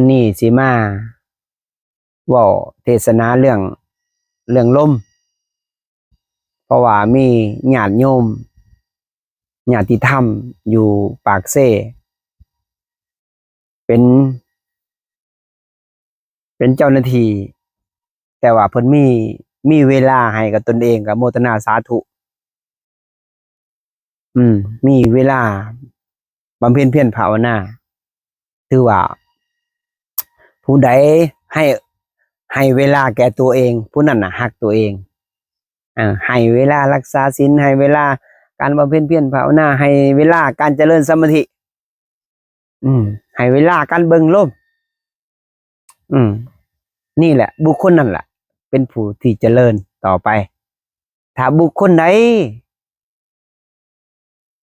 ມື້ນີ້ຊິມາເວົ້າເທດສະໜາເລື່ອງ ເລື່ອງລົມ ເພາະວ່າມີຍາດໂຍມ ຍາດຕິທຳຢູ່ປາກເຊ ເປັນ ເປັນເຈົ້າໜ້າທີ່ ແຕ່ວ່າເພິ່ນມີ ມີເວລາໃຫ້ກັບຕົນເອງ ກໍໂມທະນາສາທຸ. ອືມ ມີເວລາບຳເພັນພຽນພາວະນາ ຖືວ່າຜູ້ໃດໃຫ້ ໃຫ້ເວລາແກ່ຕົວເອງ ຜູ້ນັ້ນນະຮັກຕົວເອງ. ເອີ ໃຫ້ເວລາລັກສາສິນ ໃຫ້ເວລາການບຳເພັນພຽນພາວະນາ ໃຫ້ເວລາການຈະເລີນສະມາທິ ອືມ ໃຫ້ເວລາການເບິ່ງລົມ ອືມ ນີ້ແຫຼະ ບຸກຄົນນັ້ນແຫຼະ ເປັນຜູ້ທີ່ຈະເລີນຕໍ່ໄປ. ຖ້າບຸກຄົນໃດ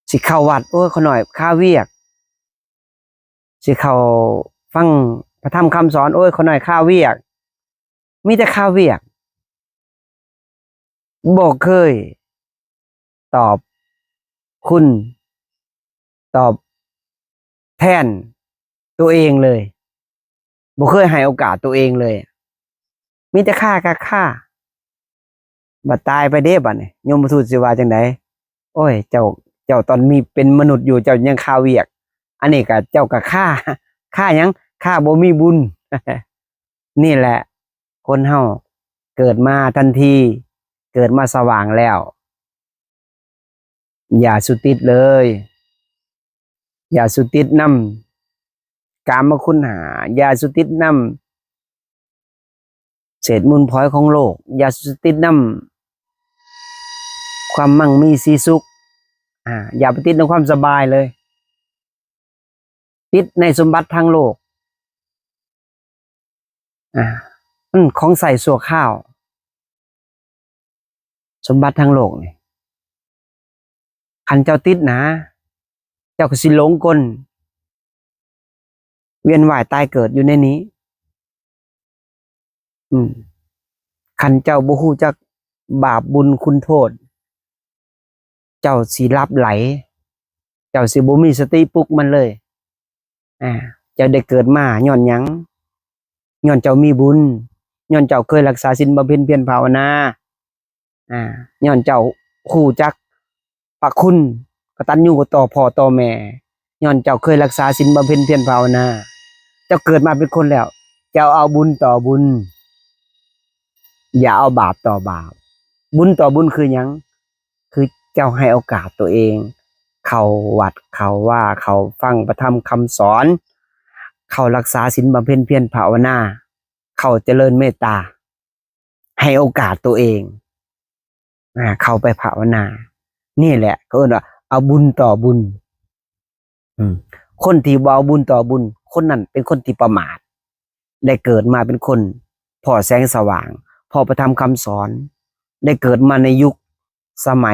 ຊິເຂົ້າວັດ ໂອ້ຍ ຂ້ານ້ອຍຄາວຽກ ຊິເຂົ້າຟັງພະທຳຄຳສອນ ໂອ້ຍ ຂ້ານ້ອຍຄາວຽກ ມີແຕ່ຄາວຽກ ບໍ່ເຄີຍຕອບຄຸນ ຕອບແທນຕົວເອງເລີຍ ບໍ່ເຄີຍໃຫ້ໂອກາດຕົວເອງເລີຍ ມີແຕ່ຄາ ຄາ ຄາ. ບັດຕາຍໄປເດ້ ບັດນີ້ ຍົມມະທູດຊິວ່າຈັ່ງໃດ? ໂອ້ຍ ເຈົ້າ ເຈົ້າຕອນມີເປັນມະນຸດຢູ່ ເຈົ້າຍັງຄາວຽກ ອັນນີ້ກະເຈົ້າກະຄາ ຄາຫຍັງ? ຄາບໍ່ມີບຸນ. ນີ້ແຫຼະ ຄົນເຮົາເກີດມາທັນທີ ເກີດມາສະຫວ່າງແລ້ວ ຢ່າສູ່ຕິດເລີຍ ຢ່າສູ່ຕິດນຳກາມະຄຸນຫ້າ ຢ່າສູ່ຕິດນຳເສດມູນພອຍຂອງໂລກ ຢ່າສູ່ຕິດນຳຄວາມມັ່ງມີສີສຸກ ອາ ຢ່າໄປຕິດນຳຄວາມສະບາຍເລີຍ. ຕິດໃນສົມບັດທາງໂລກ ອາ ມັນຂອງໃຊ້ຊົ່ວຄາວ ສົມບັດທາງໂລກນີ້ ຄັນເຈົ້າຕິດນະ ເຈົ້າກໍຊິຫຼົງກົນ ວຽນວ່າຍຕາຍເກີດຢູ່ໃນນີ້. ອືມ ຄັນເຈົ້າບໍ່ຮູ້ຈັກບາບບຸນຄຸນໂທດ ເຈົ້າຊິຫຼັບໄຫຼ ເຈົ້າຊິບໍ່ມີສະຕິປຸກມັນເລີຍ. ອາ ເຈົ້າໄດ້ເກີດມາຍ້ອນຫຍັງ? ຍ້ອນເຈົ້າມີບຸນ ຍ້ອນເຈົ້າເຄີຍລັກສາສິນ ບຳເພັນພຽນພາວະນາ ອາ ຍ້ອນເຈົ້າຮູ້ຈັກພະຄຸນ ກະຕັນຍູກະຕໍພໍ່ຕໍ່ແມ່ ຍ້ອນເຈົ້າເຄີຍລັກສາສິນ ບຳເພັນພຽນພາວະນາ ເຈົ້າເກີດມາເປັນຄົນແລ້ວ ເຈົ້າເອົາບຸນຕໍ່ບຸນ ຢ່າເອົາບາບຕໍ່ບາບ. ບຸນຕໍ່ບຸນຄືຫຍັງ? ຄືເຈົ້າໃຫ້ໂອກາດຕົວເອງ ເຂົ້າວັດເຂົ້າວາ ເຂົ້າຟັງພະທຳຄຳສອນ ເຂົ້າລັກສາສິນ ບຳເພັນພຽນພາວະນາ ເຂົ້າຈະເລີນເມດຕາ ໃຫ້ໂອກາດຕົວເອງ ອາ ເຂົ້າໄປພາວະນາ. ນີ້ແຫຼະເຂົາເອີ້ນວ່າເອົາບຸນຕໍ່ບຸນ. ອືມ ຄົນທີ່ບໍ່ເອົາບຸນຕໍ່ບຸນ ຄົນນັ້ນເປັນຄົນທີ່ປະໝາດ ໄດ້ເກີດມາເປັນຄົນພໍ້ແສງສະຫວ່າງ ພໍ້ພະທຳຄຳສອນ ໄດ້ເກີດມາໃນຍຸກສະໄໝ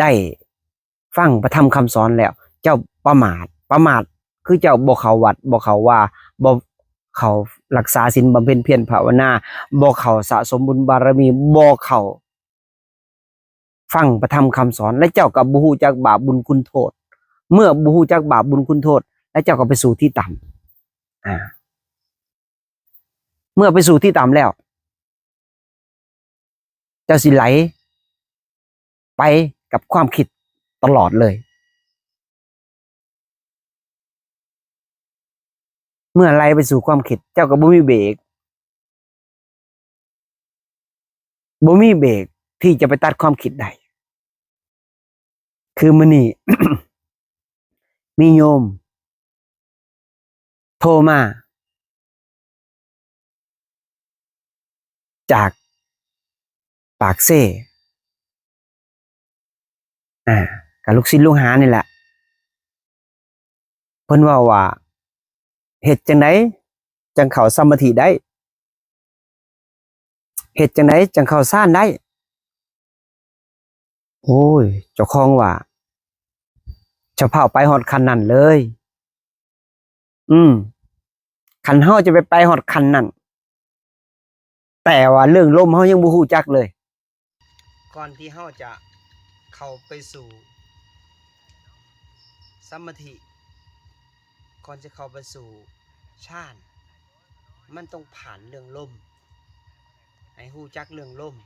ໄດ້ຟັງພະທຳຄຳສອນແລ້ວ ເຈົ້າປະໝາດ ປະໝາດຄືເຈົ້າບໍ່ເຂົ້າວັດ ບໍ່ເຂົ້າວາ ບໍ່ເຂົ້າລັກສາສິນ ບຳເພັນພຽນພາວະນາ ບໍ່ເຂົ້າສະສົມບຸນບາລະມີ ບໍ່ເຂົ້າ ຟັງພະທຳຄຳສອນ ແລະເຈົ້າກໍບໍ່ຮູ້ຈັກບາບບຸນຄຸນໂທດ. ເມື່ອບໍ່ຮູ້ຈັກບາບບຸນຄຸນໂທດ ແລະເຈົ້າກໍໄປສູ່ທີ່ຕ່ຳ ອາ ເມື່ອໄປສູ່ທີ່ຕ່ຳແລ້ວ ເຈົ້າຊິໄຫຼໄປກັບຄວາມຄິດຕະຫຼອດເລີຍ. ເມື່ອໄຫຼໄປສູ່ຄວາມຄິດ ເຈົ້າກໍບໍ່ມີເບຣກ ບໍ່ມີເບຣກທີ່ຈະໄປຕັດຄວາມຄິດໄດ້. ຄືມື້ນີ້ ມີໂຍມໂທມາ ຈາກປາກເຊ ອາ ກໍລູກສິດລູກຫານີ້ແຫຼະ ເພິ່ນເວົ້າວ່າ ເຮັດຈັ່ງໃດຈັ່ງເຂົ້າສະມາທິໄດ້? ເຮັດຈັ່ງໃດຈັ່ງເຂົ້າຊານໄດ້? ໂອ້ຍ ເຈົ້າຂອງວ່າ ຈະພາວໄປຮອດຂັ້ນນັ້ນເລີຍ. ອືມ ຄັນເຮົາຈະໄປ ໄປຮອດຂັ້ນນັ້ນ ແຕ່ວ່າເລື່ອງລົມເຮົາຍັງບໍ່ຮູ້ຈັກເລີຍ. ກ່ອນທີ່ເຮົາຈະເຂົ້າໄປສູ່ສະມາທິ ກ່ອນຈະເຂົ້າໄປສູ່ ฌານ ມັນຕ້ອງຜ່ານເລື່ອງລົມ, ໃຫ້ຮູ້ຈັກເລື່ອງລົມ.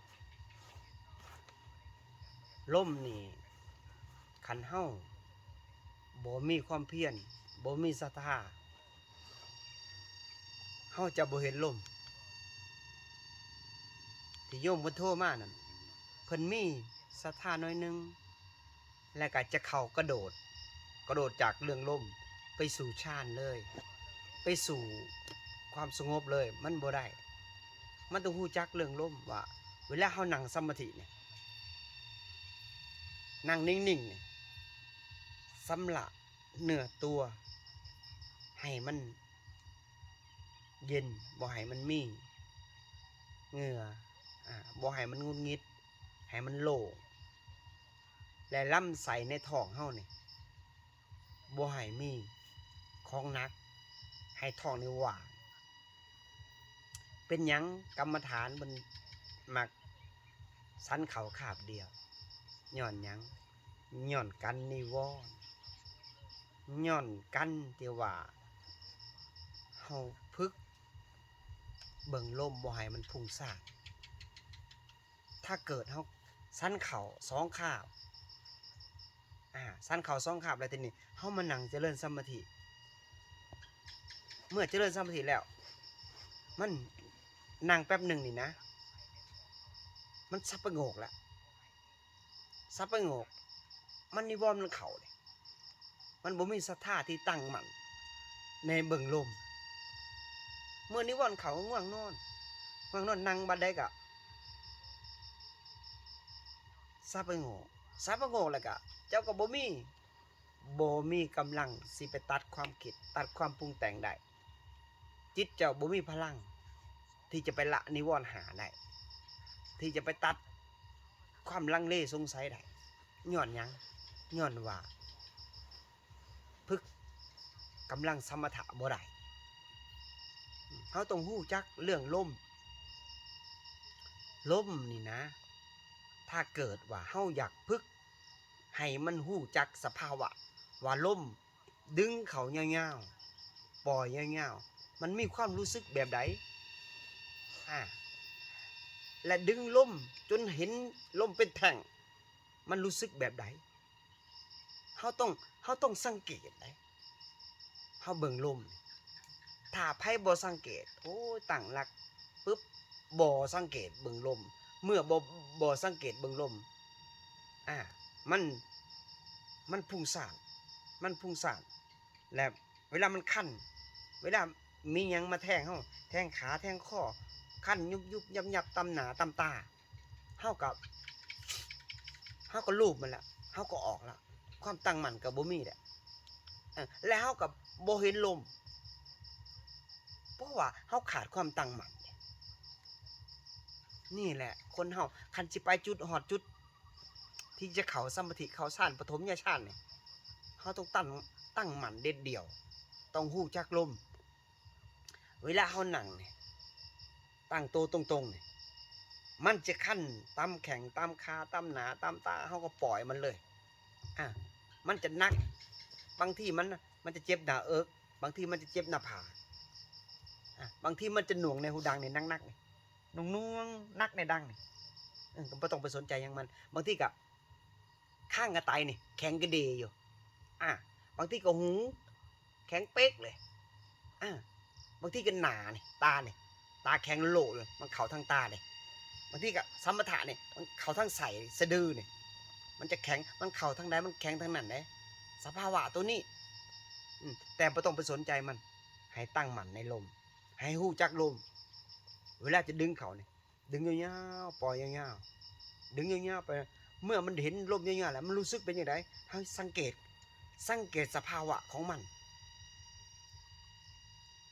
ລົມນີ້ ຄັນເຮົາບໍ່ມີຄວາມພຽນ, ບໍ່ມີສັດທາ, ເຮົາຈະບໍ່ເຫັນລົມ. ທີ່ໂຍມເພິ່ນໂທມານັ້ນ ເພິ່ນມີສັດທາໜ້ອຍໜຶ່ງ ແລ້ວກໍຈະເຂົ້າກະໂດດ, ກະໂດດຈາກເລື່ອງລົມໄປສູ່ฌານເລີຍ, ໄປສູ່ຄວາມສະຫງົບເລີຍ, ມັນບໍ່ໄດ້. ມັນຕ້ອງຮູ້ຈັກເລື່ອງລົມວ່າ ເວລາເຮົານັ່ງສະມາທິນີ້, ນັ່ງນິ່ງໆນີ້ ຊຳລະເນື້ອຕົວໃຫ້ມັນເຢັນ, ບໍ່ໃຫ້ມັນມີເຫື່ອ, ອາ, ບໍ່ໃຫ້ມັນຫງຸດຫງິດ, ໃຫ້ມັນໂລ່ງ ແລະ ລຳໄສ້ໃນທ້ອງເຮົານີ້ ບໍ່ໃຫ້ມີຂອງໜັກ, ໃຫ້ທ້ອງນີ້ວ່າງ. ເປັນຫຍັງກຳມະຖານເພິ່ນມັກສັນເຂົ້າຄາບດຽວ? ຍ້ອນຫຍັງ? ຍ້ອນກັນນິວອນ, ຍ້ອນກັນທີ່ວ່າເຮົາຝຶກເບິ່ງລົມບໍ່ໃຫ້ມັນພຸ້ງສ້ານ. ຖ້າເກີດເຮົາສັນເຂົ້າສອງຄາບ, ອາ, ສັນເຂົ້າສອງຄາບແລ້ວ ທີນີ້ເຮົາມານັ່ງຈະເລີນສະມາທິ. ເມື່ອຈະເລີນສະມາທິແລ້ວ ມັນນັ່ງແປັບໜຶ່ງນີ້ນະ, ມັນສັບປະໂງກລະ, ສັບປະໂງກ, ມັນນິວອນມັນເຂົ້າເດ້. ມັນບໍ່ມີສັດທາທີ່ຕັ້ງໝັ້ນໃນເບິ່ງລົມ. ເມື່ອນິວອນເຂົ້າ ງ່ວງນອນ, ງ່ວງນອນ, ນັ່ງບາດໃດກະສັບປະໂງກ, ສັບປະໂງກແລ້ວກະເຈົ້າກໍບໍ່ມີ, ບໍ່ມີກຳລັງຊິໄປຕັດຄວາມຄິດ, ຕັດຄວາມປຸງແຕ່ງໄດ້. ຈິດເຈົ້າບໍ່ມີພະລັງທີ່ຈະໄປລະນິວອນຫ້າໄດ້, ທີ່ຈະໄປຕັດຄວາມລັງເລສົງໄສໄດ້. ຍ້ອນຫຍັງ? ຍ້ອນວ່າຝຶກກຳລັງສະມະຖະບໍ່ໄດ້. ເຮົາຕ້ອງຮູ້ຈັກເລື່ອງລົມ. ລົມນີ້ນະ, ຖ້າເກີດວ່າເຮົາຢາກຝຶກໃຫ້ມັນຮູ້ຈັກສະພາວະວ່າລົມດຶງເຂົ້າຍາວໆ, ປ່ອຍຍາວໆ, ມັນມີຄວາມຮູ້ສຶກແບບໃດ? ອາ, ແລະ ດຶງລົມຈົນເຫັນລົມເປັນແທ່ງ, ມັນຮູ້ສຶກແບບໃດ? ເຮົາຕ້ອງ, ເຮົາຕ້ອງສັງເກດໄດ໋. ເຮົາເບິ່ງລົມ, ຖ້າໃຜບໍ່ສັງເກດ, ໂອ້ຍ, ຕັ້ງຫຼັກປຶບ, ບໍ່ສັງເກດເບິ່ງລົມ, ເມື່ອບໍ່, ບໍ່ສັງເກດເບິ່ງລົມ, ອາ, ມັນ, ມັນພຸ້ງສ້ານ, ມັນພຸ້ງສ້ານ. ແລະ ເວລາມັນຄັນ, ເວລາມີຫຍັງມາແທງເຮົາ, ແທງຂາ, ແທງຄໍ, ຄັນຍຸບໆຍັບໆ, ຕຳໜ້າ, ຕຳຕາ, ເຮົາກໍ, ເຮົາກໍລູບມັນລະ, ເຮົາກໍອອກລະ, ຄວາມຕັ້ງໝັ້ນກໍບໍ່ມີແຫຼະ. ເອີ, ແລະ ເຮົາກໍບໍ່ເຫັນລົມ, ເພາະວ່າເຮົາຂາດຄວາມຕັ້ງໝັ້ນ. ນີ້ແຫຼະ ຄົນເຮົາ ຄັນຊິໄປຈຸດ, ຮອດຈຸດທີ່ຈະເຂົ້າສະມາທິ, ເຂົ້າຊານ, ປະຖົມຍະຊານນີ້, ເຮົາຕ້ອງຕັ້ງ, ຕັ້ງໝັ້ນເດັດດ່ຽວ, ຕ້ອງຮູ້ຈັກລົມ. ເວລາເຮົານັ່ງນີ້, ຕັ້ງໂຕຕົງໆນີ້, ມັນຈະຄັນຕາມແຂ້ງ, ຕາມຂາ, ຕາມໜ້າ, ຕາມຕາ, ເຮົາກໍປ່ອຍມັນເລີຍ. ອາ, ມັນຈະໜັກ, ບາງທີມັນ, ມັນຈະເຈັບໜ້າເອິກ, ບາງທີມັນຈະເຈັບໜ້າຜາກ, ອາ, ບາງທີມັນຈະໜ່ວງໃນຫູດັງນີ້, ໜັກໆນີ້, ໜ່ວງໆ, ໜັກໃນດັງນີ້, ເອີ, ກໍບໍ່ຕ້ອງໄປສົນໃຈຫຍັງມັນ. ບາງທີກໍ ຄາງກະໄຕນີ້ແຂງກະເດຢູ່, ອາ, ບາງທີກໍຫູແຂງເປັກເລີຍ, ອາ, ບາງທີກໍໜ້ານີ້, ຕານີ້, ຕາແຂງໂຫຼເລີຍ, ມັນເຂົ້າທາງຕາເດ້. ບາງທີກໍສະມະຖະນີ້, ມັນເຂົ້າທາງໄສ້ສະດືນີ້, ມັນຈະແຂງ, ມັນເຂົ້າທາງໃດ ມັນແຂງທາງນັ້ນເດ້, ສະພາວະໂຕນີ້. ອາ, ແຕ່ບໍ່ຕ້ອງໄປສົນໃຈມັນ, ໃຫ້ຕັ້ງໝັ້ນໃນລົມ, ໃຫ້ຮູ້ຈັກລົມ. ເວລາຈະດຶງເຂົ້ານີ້, ດຶງຍາວໆ, ປ່ອຍຍາວໆ, ດຶງຍາວໆໄປ. ເມື່ອມັນເຫັນລົມຍາວໆແລ້ວ ມັນຮູ້ສຶກເປັນຈັ່ງໃດ? ເຮົາສັງເກດ, ສັງເກດສະພາວະຂອງມັນ.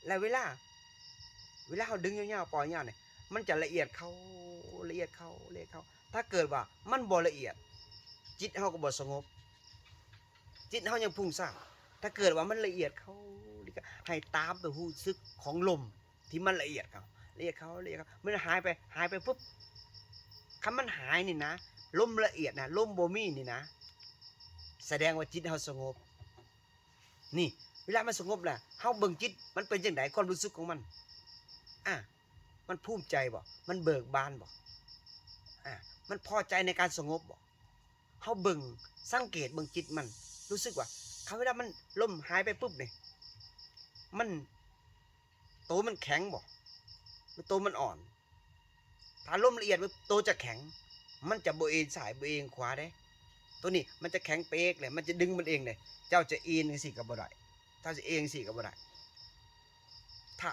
ແລະ ເວລາ, ເວລາເຮົາດຶງຍາວໆ, ປ່ອຍຍາວນີ້, ມັນຈະລະອຽດເຂົ້າ, ລະອຽດເຂົ້າ, ລະອຽດເຂົ້າ. ຖ້າເກີດວ່າມັນບໍ່ລະອຽດ, ຈິດເຮົາກໍບໍ່ສະຫງົບ, ຈິດເຮົາຍັງຟຸ້ງສ້ານ. ຖ້າເກີດວ່າມັນລະອຽດເຂົ້າ, ໃຫ້ຕາມໄປຮູ້ສຶກຂອງລົມ ທີ່ມັນລະອຽດເຂົ້າ, ລະອຽດເຂົ້າ, ລະອຽດເຂົ້າ, ມັນຫາຍໄປ, ຫາຍໄປປຶບ, ຄັນມັນຫາຍນີ້ນະ, ລົມລະອຽດນະ, ລົມບໍ່ມີນີ້ນະ, ສະແດງວ່າຈິດເຮົາສະຫງົບ. ນີ້ ເວລາມັນສະຫງົບລະ ເຮົາເບິ່ງຈິດມັນເປັນຈັ່ງໃດ ຄວາມຮູ້ສຶກຂອງມັນ ອາ ມັນພູມໃຈບໍ່? ມັນເບີກບານບໍ່? ອາ ມັນພໍໃຈໃນການສະຫງົບບໍ່? ເຮົາເບິ່ງ ສັງເກດເບິ່ງຈິດມັນ ຮູ້ສຶກວ່າ ຄັນເວລາມັນ ລົມຫາຍໄປປຶບນີ້ ມັນ ໂຕມັນແຂງບໍ່ ຫຼືໂຕມັນອ່ອນ? ຖ້າລົມລະອຽດປຶບ ໂຕຈະແຂງ ມັນຈະບໍ່ເອງຊ້າຍ ບໍ່ເອງຂວາເດ້. ໂຕນີ້ມັນຈະແຂງເປກເລີຍ ມັນຈະດຶງມັນເອງເລີຍ. ເຈົ້າຈະເອງຈັ່ງຊີ້ກໍບໍ່ໄດ້ ເຈົ້າຈະເອງຈັ່ງຊີ້ກໍບໍ່ໄດ້. ຖ້າ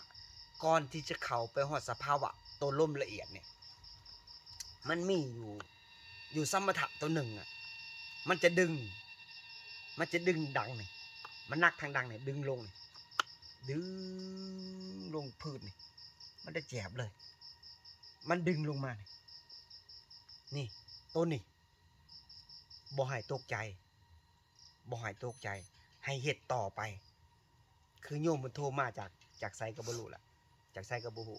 ກ່ອນທີ່ຈະເຂົ້າໄປຮອດສະພາວະໂຕລົມລະອຽດນີ້ ມັນມີຢູ່ ຢູ່ສະມະຖະໂຕໜຶ່ງອະ ມັນຈະດຶງ ມັນຈະດຶງດັງນີ້ ມັນໜັກທາງດັງນີ້ ດຶງລົງນີ້ ດຶງລົງພື້ນນີ້ ມັນຈະແຈບເລີຍ ມັນດຶງລົງມານີ້ ນີ້ ໂຕນີ້ ບໍ່ໃຫ້ຕົກໃຈ ບໍ່ໃຫ້ຕົກໃຈ ໃຫ້ເຮັດຕໍ່ໄປ. ຄືໂຍມເພິ່ນໂທມາຈາກ ຈາກໃສກໍບໍ່ຮູ້ລະ ຈາກໃສກໍບໍ່ຮູ້.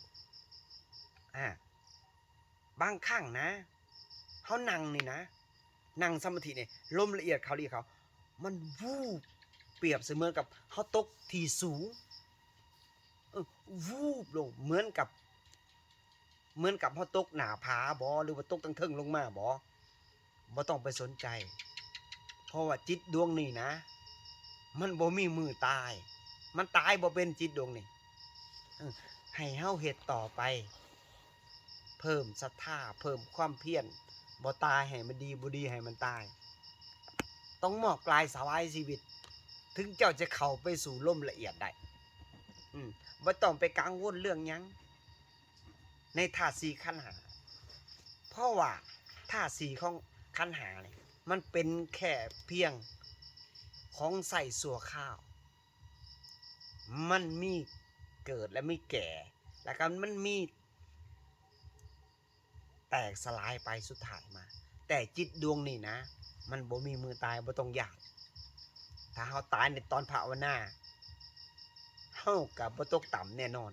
ອາ ບາງຄັ້ງນະ ເຮົານັ່ງນີ້ນະ ນັ່ງສະມາທິນີ້ ລົມລະອຽດເຂົ້າ ລະອຽດເຂົ້າ ມັນວູບ ປຽບສະເໝືອນກັບເຮົາຕົກທີ່ສູງ ເອີ ວູບລົງ ເໝືອນກັບ ເໝືອນກັບເຮົາຕົກໜ້າຜາບໍ ຫຼືວ່າຕົກທາງເທິງລົງມາບໍ? ບໍ່ຕ້ອງໄປສົນໃຈ ເພາະວ່າຈິດດວງນີ້ນະ ມັນບໍ່ມີມື້ຕາຍ ມັນຕາຍບໍ່ເປັນ ຈິດດວງນີ້. ເອີ ໃຫ້ເຮົາເຮັດຕໍ່ໄປ ເພີ່ມສັດທາ ເພີ່ມຄວາມພຽນ ບໍ່ຕາຍໃຫ້ມັນດີ ບໍ່ດີໃຫ້ມັນຕາຍ. ຕ້ອງມອບກາຍຖວາຍຊີວິດ ເຖິງເຈົ້າຈະເຂົ້າໄປສູ່ລົມລະອຽດໄດ້. ອືມ ບໍ່ຕ້ອງໄປກັງວົນເລື່ອງຫຍັງ ໃນທາດສີ່ຂັນຫ້າ ເພາະວ່າທາດສີ່ຂອງຂັນຫ້ານີ້ ມັນເປັນແຄ່ພຽງຂອງໃຊ້ຊົ່ວຄາວ ມັນມີເກີດ ແລະ ມີແກ່ ແລ້ວກໍມັນມີແຕກສະຫຼາຍໄປສຸດທ້າຍມາ. ແຕ່ຈິດດວງນີ້ນະ ມັນບໍ່ມີມື້ຕາຍ ບໍ່ຕ້ອງຢ້ານ. ຖ້າເຮົາຕາຍໃນຕອນພາວະນາ ເຮົາກໍບໍ່ຕົກຕ່ຳແນ່ນອນ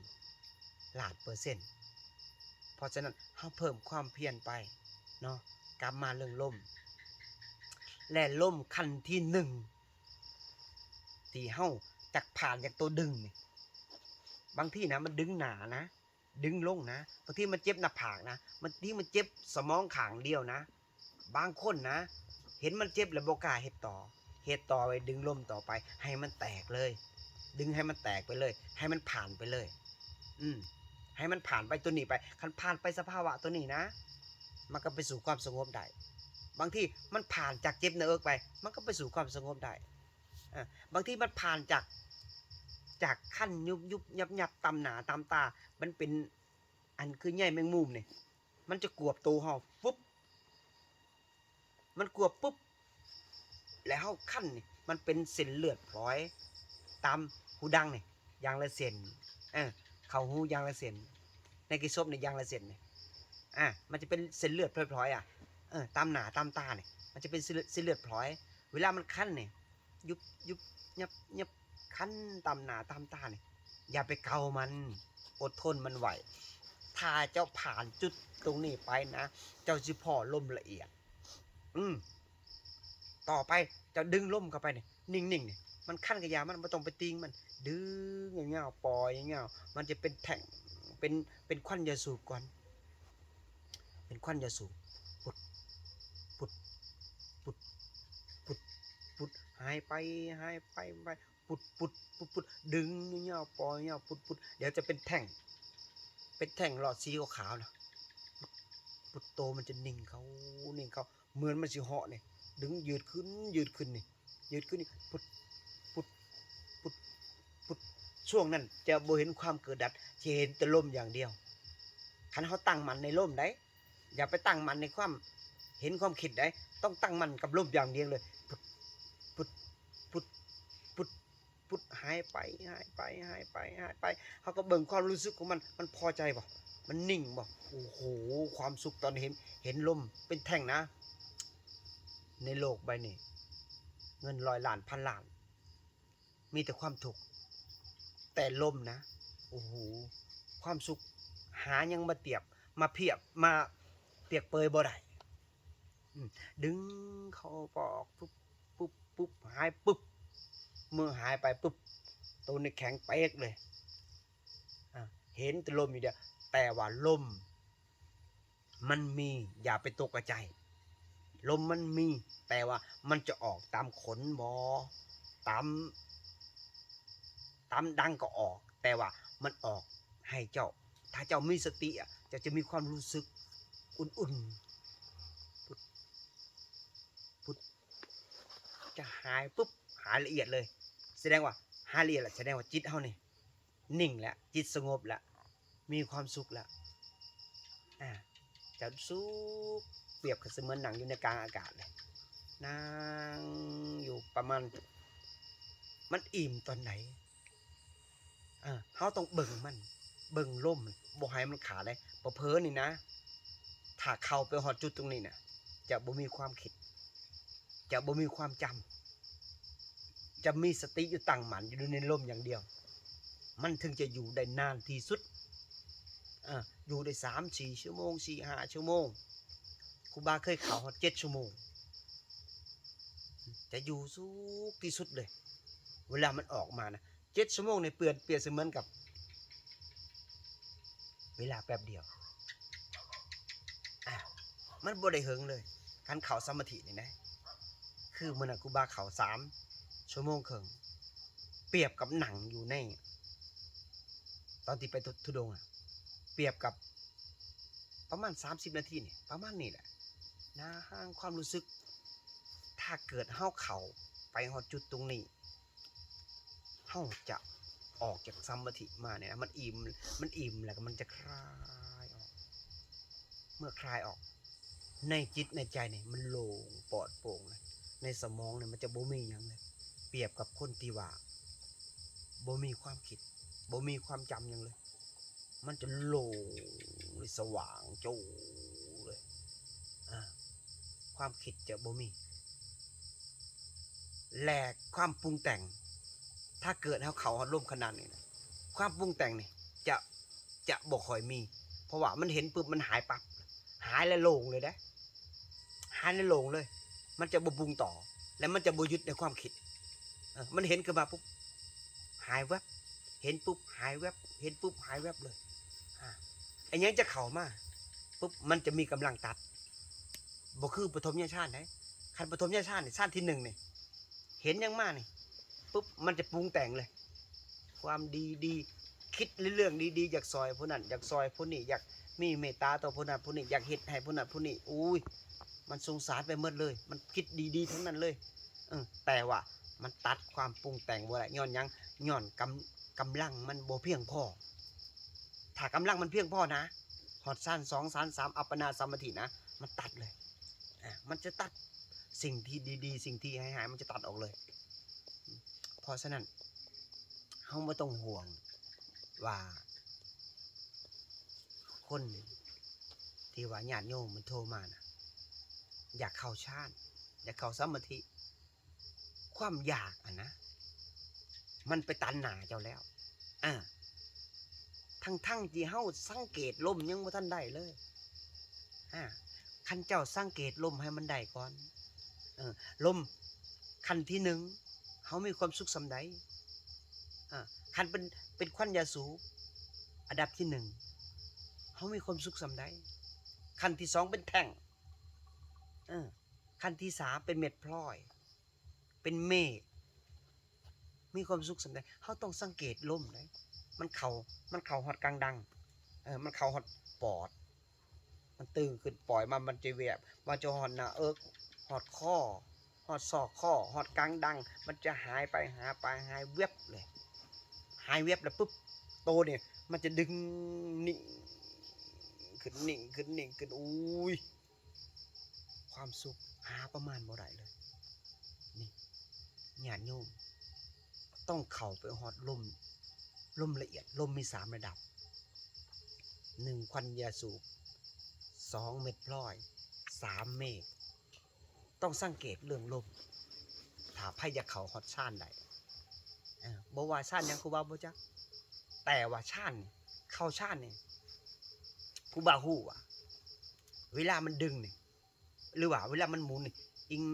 ລ້ານເປີເຊັນ. ເພາະສະນັ້ນ ເຮົາເພີ່ມຄວາມພຽນໄປເນາະ. ກັບມາເລື່ອງລົມ ແລະ ລົມຂັ້ນທີໜຶ່ງ ທີ່ເຮົາຈັກຜ່ານຈາກໂຕດຶງນີ້ ບາງທີນະ ມັນດຶງໜ້ານະ ດຶງລົງນະ ບາງທີມັນເຈັບໜ້າຜາກນະ ບາງທີມັນເຈັບສະໝອງຂ້າງດຽວນະ. ບາງຄົນນະ ເຫັນມັນເຈັບແລ້ວບໍ່ກ້າເຮັດຕໍ່ ເຮັດຕໍ່ໄປ ດຶງລົມຕໍ່ໄປ ໃຫ້ມັນແຕກເລີຍ ດຶງໃຫ້ມັນແຕກໄປເລີຍ ໃຫ້ມັນຜ່ານໄປເລີຍ. ອືມ ໃຫ້ມັນຜ່ານໄປໂຕນີ້ໄປ ຄັນຜ່ານໄປສະພາວະໂຕນີ້ນະ ມັນກໍໄປສູ່ຄວາມສະຫງົບໄດ້. ບາງທີມັນຜ່ານຈາກເຈັບໜ້າເອິກໄປ ມັນກໍໄປສູ່ຄວາມສະຫງົບໄດ້. ເອີ ບາງທີມັນຜ່ານຈາກ ຈາກຄັນຍຸບໆຍັບໆ ຕາມໜ້າຕາມຕາ ມັນເປັນອັນຄືໃຍແມງມຸມນີ້ ມັນຈະກວບໂຕເຮົາ ຟຶບ ມັນກວບປຶບ ແລ້ວເຮົາຄັນນີ້ ມັນເປັນເສັ້ນເລືອດພລອຍຕາມຫູດັງນີ້ ຢ່າງລະເສັ້ນ ເອີ ເຂົ້າຫູຢ່າງລະເສັ້ນ ໃນກີ້ສົບນີ້ຢ່າງລະເສັ້ນນີ້ ອາ ມັນຈະເປັນເສັ້ນເລືອດພລອຍໆ ອະ ເອີ ຕາມໜ້າຕາມຕານີ້ ມັນຈະເປັນເສັ້ນເລືອດ ເສັ້ນເລືອດພລອຍ. ເວລາມັນຄັນນີ້ ຍຸບໆ ຍັບໆ ຄັນຕາມໜ້າຕາມຕານີ້ ຢ່າໄປເກົາມັນ ອົດທົນມັນໄວ້. ຖ້າເຈົ້າຜ່ານຈຸດຕົງນີ້ໄປນະ ເຈົ້າຊິພໍ້ລົມລະອຽດ. ອືມ ຕໍ່ໄປເຈົ້າດຶງລົມເຂົ້າໄປນີ້ ນິ່ງໆ ນີ້ ມັນຄັນກະຢ່າມັນ ບໍ່ຕ້ອງໄປຕີງມັນ ດຶງຍາວໆ ປ່ອຍຍາວໆ ມັນຈະເປັນແທ່ງ ເປັນ ເປັນຄວັນຢາສູບກ່ອນ ເປັນຄວັນຢາສູບ ປຸດ ປຸດ ປຸດ ປຸດ ປຸດ ຫາຍໄປ ຫາຍໄປ ຫາຍໄປ ປຸດ ປຸດ ປຸດ ປຸດ ດຶງຍາວໆ ປ່ອຍຍາວ ປຸດ ປຸດ ດຽວຈະເປັນແທ່ງ ເປັນແທ່ງຫຼອດສີຂາວໆ ນະ ປຸດ ປຸດ ໂຕມັນຈະນິ່ງເຂົ້າ ນິ່ງເຂົ້າ ເໝືອນມັນຊິເຫາະນີ້ ດຶງ ຍືດຂຶ້ນ ຍືດຂຶ້ນນີ້ ຍືດຂຶ້ນນີ້ ປຸດ ປຸດ ປຸດ ປຸດ ຊ່ວງນັ້ນຈະບໍ່ເຫັນຄວາມເກີດດັບ ຈະເຫັນແຕ່ລົມຢ່າງດຽວ. ຄັນເຮົາຕັ້ງໝັ້ນໃນລົມໃດ໋ ຢ່າໄປຕັ້ງໝັ້ນໃນຄວາມເຫັນຄວາມຄິດໃດ໋ ຕ້ອງຕັ້ງໝັ້ນກັບລົມຢ່າງດຽວເລີຍ ປຸດ ປຸດ ປຸດ ປຸດ ປຸດ ຫາຍໄປ ຫາຍໄປ ຫາຍໄປ ຫາຍໄປ ເຮົາກໍເບິ່ງຄວາມຮູ້ສຶກຂອງມັນ ມັນພໍໃຈບໍ່? ມັນນິ່ງບໍ່? ໂອ້ໂຫ ຄວາມສຸກຕອນເຫັນ ເຫັນລົມເປັນແທ່ງນະ ໃນໂລກໃບນີ້ ເງິນຮ້ອຍລ້ານ ພັນລ້ານ ມີແຕ່ຄວາມທຸກ ແຕ່ລົມນະ ໂອ້ໂຫ ຄວາມສຸກຫາຍັງມາຕຽບ ມາພຽບ ມາປຽກເປີຍບໍ່ໄດ້. ອືມ ດຶງເຂົ້າປອກ ປຶບ ປຶບ ປຶບ ຫາຍປຶບ ເມື່ອຫາຍໄປປຶບ ໂຕນີ້ແຂງເປັກເລີຍ. ອາ ເຫັນແຕ່ລົມຢ່າງດຽວ ແຕ່ວ່າລົມມັນມີ ຢ່າໄປຕົກໃຈ. ລົມມັນມີ ແຕ່ວ່າມັນຈະອອກຕາມຂົນບໍ ຕາມ ຕາມດັງກໍອອກ ແຕ່ວ່າມັນອອກໃຫ້ເຈົ້າ ຖ້າເຈົ້າມີສະຕິອະ ເຈົ້າຈະມີຄວາມຮູ້ສຶກອຸ່ນໆ ພຸດ ພຸດ ຈະຫາຍປຶບ ຫາຍລະອຽດເລີຍ. ສະແດງວ່າຫາຍລະອຽດລະ ສະແດງວ່າຈິດເຮົານີ້ ນິ່ງແລ້ວ ຈິດສະຫງົບແລ້ວ ມີຄວາມສຸກແລ້ວ. ອາ ຈະສຸກ ປຽບກັບສະເໝືອນນັ່ງຢູ່ໃນກາງອາກາດເລີຍ ນັ່ງຢູ່ປະມານ ມັນອີ່ມຕອນໃດ? ເອີ ເຮົາຕ້ອງເບິ່ງມັນ ເບິ່ງລົມ ບໍ່ໃຫ້ມັນຂາດເດ້. ເຜີໆນີ້ນະ ຖ້າເຂົ້າໄປຮອດຈຸດຕົງນີ້ນະ ຈະບໍ່ມີຄວາມຄິດ ຈະບໍ່ມີຄວາມຈຳ ຈະມີສະຕິຢູ່ຕັ້ງໝັ້ນຢູ່ໃນລົມຢ່າງດຽວ ມັນເຖິງຈະຢູ່ໄດ້ນານທີ່ສຸດ. ເອີ ຢູ່ໄດ້ສາມສີ່ຊົ່ວໂມງ ສີ່ຫ້າຊົ່ວໂມງ ຄູບາເຄີຍເຂົ້າຮອດເຈັດຊົ່ວໂມງ ຈະຢູ່ສຸກທີ່ສຸດເລີຍ. ເວລາມັນອອກມານະ ເຈັດຊົ່ວໂມງນີ້ ປຽບ ປຽບສະເໝືອນກັບເວລາແປັບດຽວ ອາ ມັນບໍ່ໄດ້ເຫິງເລີຍ ຄັນເຂົ້າສະມາທິນີ້ນະ. ຄືມື້ນັ້ນຄູບາເຂົ້າສາມຊົ່ວໂມງເຄິ່ງ ປຽບກັບນັ່ງຢູ່ໃນ ຕອນທີ່ໄປທຸ ທຸດົງອະ ປຽບກັບປະມານສາມສິບນາທີນີ້ ປະມານນີ້ແຫຼະນະ. ຄວາມຮູ້ສຶກ ຖ້າເກີດເຮົາເຂົ້າໄປຮອດຈຸດຕົງນີ້ ເຮົາຈະອອກຈາກສະມາທິມານີ້ນະ ມັນອີ່ມ ມັນອີ່ມແລ້ວກໍມັນຈະຄາຍອອກ. ເມື່ອຄາຍອອກ ໃນຈິດໃນໃຈນີ້ມັນໂລ່ງປອດໂປ່ງເລີຍ ໃນສະໝອງນີ້ມັນຈະບໍ່ມີຫຍັງເລີຍ. ປຽບກັບຄົນທີ່ວ່າບໍ່ມີຄວາມຄິດ ບໍ່ມີຄວາມຈຳຫຍັງເລີຍ ມັນຈະໂລ່ງ ສະຫວ່າງໂຈ້ເລີຍ. ອາ ຄວາມຄິດຈະບໍ່ມີ ແລະ ຄວາມປຸງແຕ່ງ ຖ້າເກີດເຮົາເຂົ້າຮອດລົມຂະໜາດນີ້ນະ ຄວາມປຸງແຕ່ງນີ້ຈະ ຈະບໍ່ຄ່ອຍມີ ເພາະວ່າມັນເຫັນປຶບ ມັນຫາຍປັບ ຫາຍແລ້ວໂລ່ງເລີຍເດ້ ຫາຍແລ້ວໂລ່ງເລີຍ. ມັນຈະບໍ່ປຸງຕໍ່ ແລະ ມັນຈະບໍ່ຍຶດໃນຄວາມຄິດ. ເອີ ມັນເຫັນຂຶ້ນມາປຸບ ຫາຍແວັບ ເຫັນປຸບ ຫາຍແວັບ ເຫັນປຸບ ຫາຍແວັບເລີຍ. ອາ ອີຫຍັງຈະເຂົ້າມາປຶບ ມັນຈະມີກຳລັງຕັດ ບໍ່ຄືປະຖົມຍະຊານເດ້. ຄັນປະຖົມຍະຊານນີ້ ຊານທີໜຶ່ງນີ້ ເຫັນຫຍັງມານີ້ປຶບ ມັນຈະປຸງແຕ່ງເລີຍ ຄວາມດີໆ ຄິດໃນເລື່ອງດີໆ ຢາກຊ່ອຍຜູ້ນັ້ນ ຢາກຊ່ອຍຜູ້ນີ້ ຢາກມີເມດຕາຕໍ່ຜູ້ນັ້ນຜູ້ນີ້ ຢາກເຮັດໃຫ້ຜູ້ນັ້ນຜູ້ນີ້ ໂອ້ຍ ມັນສົງສານໄປໝົດເລີຍ ມັນຄິດດີໆ ທັງນັ້ນເລີຍ. ເອີ ແຕ່ວ່າມັນຕັດຄວາມປຸງແຕ່ງບໍ່ໄດ້ ຍ້ອນຫຍັງ? ຍ້ອນກຳ ກຳລັງມັນບໍ່ພຽງພໍ. ຖ້າກຳລັງມັນພຽງພໍນະ ຮອດຊານສອງ ຊານສາມ ອັບປະນາສະມາທິນະ ມັນຕັດເລີຍ. ອາ ມັນຈະຕັດສິ່ງທີ່ດີໆ ສິ່ງທີ່ຮ້າຍໆ ມັນຈະຕັດອອກເລີຍ. ເພາະສະນັ້ນ ເຮົາບໍ່ຕ້ອງຫ່ວງວ່າ ຄົນທີ່ວ່າຍາດໂຍມມັນໂທມານະ ຢາກເຂົ້າຊານ ຢາກເຂົ້າສະມາທິ ຄວາມຢາກຫັ້ນນະ ມັນໄປຕັນໜ້າເຈົ້າແລ້ວ. ອາ ທັງໆທີ່ເຮົາສັງເກດລົມຍັງບໍ່ທັນໄດ້ເລີຍ. ອາ ຄັນເຈົ້າສັງເກດລົມໃຫ້ມັນໄດ້ກ່ອນ ເອີ ລົມ ຂັ້ນທີໜຶ່ງ ເຮົາມີຄວາມສຸກສ່ຳໃດ? ອາ ຄັນເປັນ ເປັນຄວັນຢາສູບ ອັນດັບທີໜຶ່ງ ເຮົາມີຄວາມສຸກສ່ຳໃດ? ຂັ້ນທີສອງເປັນແທ່ງ ເອີ ຂັ້ນທີສາມເປັນເມັດພລອຍ ເປັນເມກ ມີຄວາມສຸກສ່ຳໃດ? ເຮົາຕ້ອງສັງເກດລົມເດ້ ມັນເຂົ້າ ມັນເຂົ້າຮອດກາງດັງ ເອີ ມັນເຂົ້າຮອດປອດ ມັນຕຶງຂຶ້ນ ປ່ອຍມາ ມັນຈະແວບ ມັນຈະຮອດໜ້າເອິກ ຮອດຄໍ ຮອດຊອກຄໍ ຮອດກາງດັງ ມັນຈະຫາຍໄປ ຫາຍໄປ ຫາຍແວັບເລີຍ. ຫາຍແວັບແລ້ວປຶບ ໂຕນີ້ມັນຈະດຶງໜິ່ງຂຶ້ນ ໜິ່ງຂຶ້ນ ໜິ່ງຂຶ້ນ ໂອ້ຍ ຄວາມສຸກຫາປະມານບໍ່ໄດ້ເລີຍ. ນີ້ ຍາດໂຍມ ຕ້ອງເຂົ້າໄປຮອດລົມ ລົມລະອຽດ ລົມມີສາມລະດັບ ໜຶ່ງ ຄວັນຢາສູບ ສອງ ເມັດພລອຍ ສາມ ເມກ. ຕ້ອງສັງເກດເລື່ອງລົມ ຖ້າໃຜຢາກເຂົ້າຮອດຊານໄດ້ ເອີ ບໍ່ວ່າຊານຫຍັງ ຄູບາບໍ່ຈັກ ແຕ່ວ່າຊານ ເຂົ້າຊານນີ້ ຄູບາຮູ້ວ່າ ເວລາມັນດຶງນີ້ ຫຼືວ່າເວລາມັນໝູນນີ້ ອີງ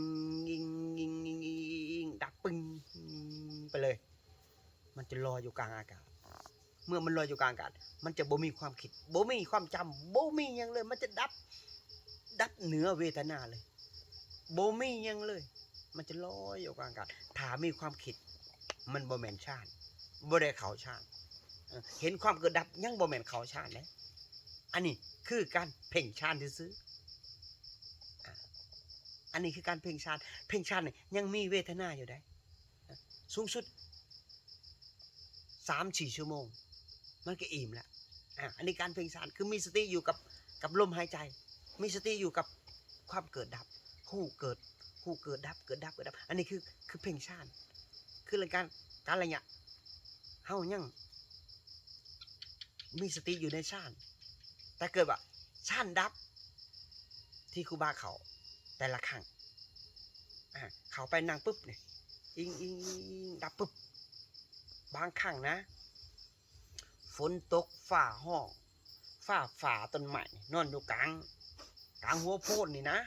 ອີງ ອີງ ອີງ ອີງ ດັບປຶ້ງໄປເລີຍ. ມັນຈະລອຍຢູ່ກາງອາກາດ. ເມື່ອມັນລອຍຢູ່ກາງອາກາດ ມັນຈະບໍ່ມີຄວາມຄິດ ບໍ່ມີຄວາມຈຳ ບໍ່ມີຫຍັງເລີຍ ມັນຈະດັບ ດັບເໜືອເວທະນາເລີຍ ບໍ່ມີຫຍັງເລີຍ ມັນຈະລອຍຢູ່ກາງອາກາດ. ຖ້າມີຄວາມຄິດ ມັນບໍ່ແມ່ນຊານ ບໍ່ໄດ້ເຂົ້າຊານ. ເອີ ເຫັນຄວາມເກີດດັບ ຍັງບໍ່ແມ່ນເຂົ້າຊານເດ້. ອັນນີ້ຄືການເພັ່ງຊານຊື່ໆ. ອາ ອັນນີ້ຄືການເພັ່ງຊານ. ເພັ່ງຊານນີ້ຍັງມີເວທະນາຢູ່ເດ້ ສູງສຸດສາມສີ່ຊົ່ວໂມງ ມັນກໍອີ່ມແລ້ວ. ອາ ອັນນີ້ການເພັ່ງຊານ ຄືມີສະຕິຢູ່ກັບ ກັບລົມຫາຍໃຈ ມີສະຕິຢູ່ກັບຄວາມເກີດດັບ ຮູ້ເກີດ ຮູ້ເກີດດັບ ເກີດດັບ ເກີດດັບ. ອັນນີ້ຄື ຄືເພັ່ງຊານ ຄືລະການ ການໄລຍະ ເຮົາຍັງມີສະຕິຢູ່ໃນຊານ. ແຕ່ເກີດວ່າຊານດັບ ທີ່ຄູບາເຂົ້າແຕ່ລະຄັ້ງ ອາ ເຂົ້າໄປນັ່ງປຶບນີ້ ອີງໆໆ ດັບປຶບ. ບາງຄັ້ງນະ ຝົນຕົກ ຟ້າຮ້ອງ ຟ້າຜ່າ ຕົ້ນໄມ້ນອນຢູ່ກາງ ກາງຫົວໂພນນີ້ນະ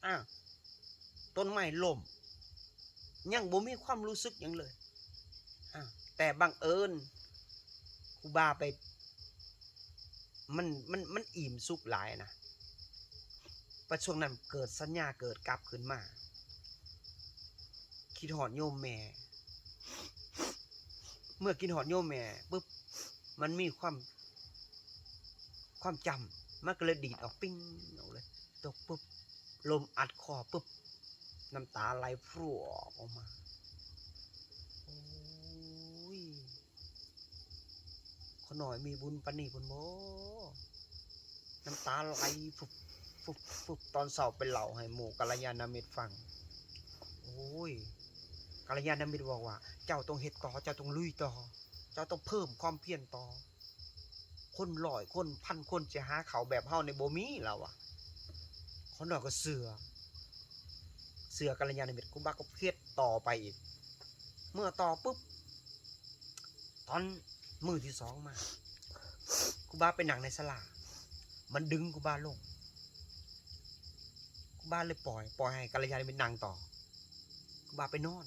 ອາ ຕົ້ນໄມ້ລົ້ມ ຍັງບໍ່ມີຄວາມຮູ້ສຶກຫຍັງເລີຍ. ອາ ແຕ່ບັງເອີນຄູບາໄປ ມັນ ມັນ ມັນອີ່ມສຸກຫຼາຍນະ. ປະຊ່ວງນັ້ນເກີດສັນຍາເກີດກັບຂຶ້ນມາ ຄິດຮອດໂຍມແມ່. ເມື່ອຄິດຮອດໂຍມແມ່ປຶບ ມັນມີຄວາມ ຄວາມຈຳ ມັນກໍເລີຍດີດອອກ ປິ້ງອອກເລີຍ. ຕົກປຶບ ລົມອັດຄໍປຶບ ນ້ຳຕາໄຫຼພຣວກອອກມາ. ໂອ້ຍ ຂ້ານ້ອຍມີບຸນປານນີ້ພຸ້ນບໍ? ນ້ຳຕາໄຫຼຟຶບ ຟຶບ ຟຶບ. ຕອນເຊົ້າໄປເລົ່າໃຫ້ໝູ່ກັນລະຍານະມິດຟັງ. ໂອ້ຍ ກັນລະຍານະມິດບອກວ່າ ເຈົ້າຕ້ອງເຮັດຕໍ່ ເຈົ້າຕ້ອງລຸຍຕໍ່ ເຈົ້າຕ້ອງເພີ່ມຄວາມພຽນຕໍ່. ຄົນຮ້ອຍຄົນ ພັນຄົນ ຊິຫາເຂົ້າແບບເຮົານີ້ບໍ່ມີ ລາວວ່າ. ຂ້ານ້ອຍກໍເຊື່ອ ເຊື່ອກັນລະຍານະມິດ. ຄູບາກໍເຮັດຕໍ່ໄປອີກ. ເມື່ອຕໍ່ປຶບ ຕອນມື້ທີສອງມາ ຄູບາໄປນັ່ງໃນສາລາ ມັນດຶງຄູບາລົງ. ຄູບາເລີຍປ່ອຍ ປ່ອຍໃຫ້ກັນລະຍານະມິດນັ່ງຕໍ່. ຄູບາໄປນອນ